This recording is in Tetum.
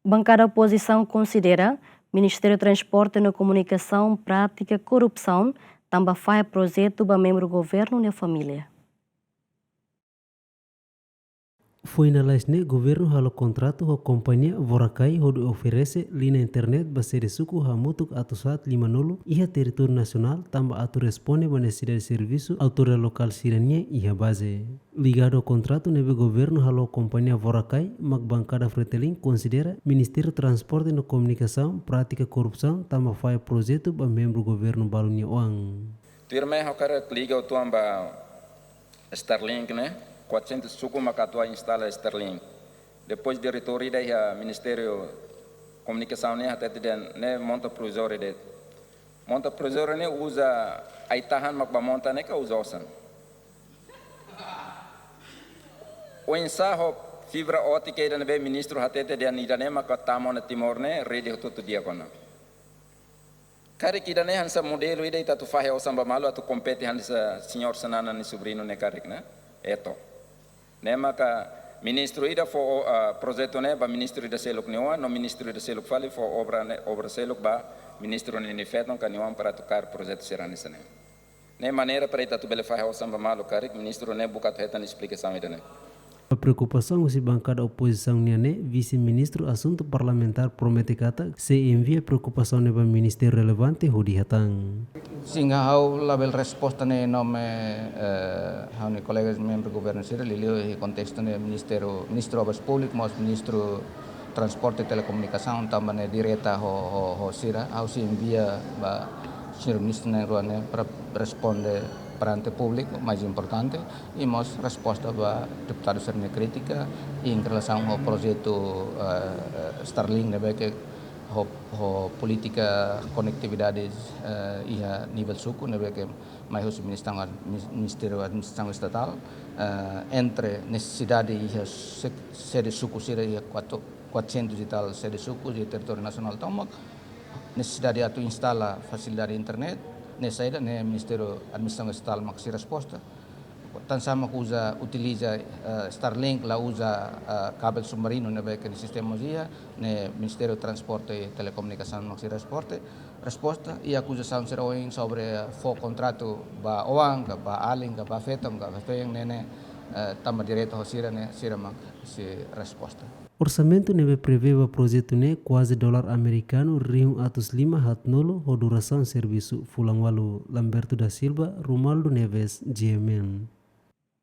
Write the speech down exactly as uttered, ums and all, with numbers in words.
Bankada opozisaun konsidera Ministériu Transporte no Komunikasaun pratika korrupsaun tanba fahe projetu ba membru governu nia família. Foin lalais ne'e, governu halo kontratu ho kompañia Vorakai hodi oferese liña internet ba sede suku hamutuk atus haat lima-nulu iha territóriu nasionál tanba atu responde ba nesesidade servisu autoridade lokál sira-nian iha baze. Ligadu ho kontratu ne'ebé governu halo ho kompañia Vorakai, mak bankada Fretilin konsidera Ministériu Transporte no Komunikasaun pratika korrupsaun tanba fahe projetu ba membru governu balu nia oan. Tuirmai ha'u hakarak liga uitoan ba Starlink ne'e, quatrocentos suku maka atu instala Starlink. Depois diretór ida iha Ministériu Komunikasaun ne'e hatete dehan ne'e monta provizóriu de'it. Monta provizóriu ne'e uza ai-tahan mak bá monta ne'e ka uza osan? Oinsá ho fibra ótika ida ne'ebé ministru hatete dehan ida-ne'e maka tama ona Timor ne'e, rede hotu-hotu di'ak ona. Karik ida-ne'e hanesan modelu ida ita atu fahe osan ba malu atu kompete hanesan señór Xanana nia subriñu ne'e karik ne'e? Eto. Ne'e maka ministru ida fó, ah, projetu ne'e ba ministru ida seluk nia oan, no ministru ida seluk fali fó obra ne'e, obra seluk ba ministru nia, nia feton ka nia oan para atu kaer projetu sira hanesan ne'e. Ne'e maneira para ita atu bele fahe osan ba malu karik, ministru ne'e buka atu hetan esplikasaun ida-ne'e. Preokupasaun husi bankada opozisaun nian ne'e, Vise-Ministru Asuntu Parlamentár promete katak sei envia preokupasaun ne'e ba ministériu relevante hodi hatán. Sin, ha'u labele resposta ne'e nome, eh, ha'u-nia kolega membru governu sira, liuliu iha kontestu ne'e Ministériu, Ministru Obras Públikas, mós Ministru Transporte Telekomunikasaun, tanba ne'e direta ho, ho, ho sira, ha'u sei envia ba señór ministru na'in-rua ne'e para responde perante públiku, mais importante, i mós resposta ba deputadu sira-nia krítika, i em relasaun ho projetu, eh, eh, Starlink ne'ebé ke ho, ho polítika konektividade, eh, iha nivel suku ne'ebé ke mai husi Ministériu Ad-, Ministériu Administrasaun Estatál, eh, entre nesesidade iha se-, sede suku sira iha quatro-, quatrocentos e tal sede suku iha territóriu nasionál tomak, nesesidade atu instala fasilidade internet, ne'e saida, ne'e Ministériu Administrasaun Estatál mak sei resposta. Tansá mak uza, utiliza, eh, Starlink, la uza, eh, kabel submarinu ne'ebé ke nia sistema mós iha, ne'e Ministériu Transporte i Telekomunikasaun mak sei resposta, resposta, i akuzasaun sira ohin sobre, eh, fó kontratu ba oan ka, ba alin ka, ba feton ka, ba feen ne'e, ne'e, eh, tama direta ho sira ne'e, sira mak sei resposta. Orsamentu ne'ebé prevee ba projetu ne'e kuaze dolar amerikanu rihun atus lima haat-nulu ho durasaun servisu fulan ualu. Lamberto da Silva, Romualdo Neves, G M N.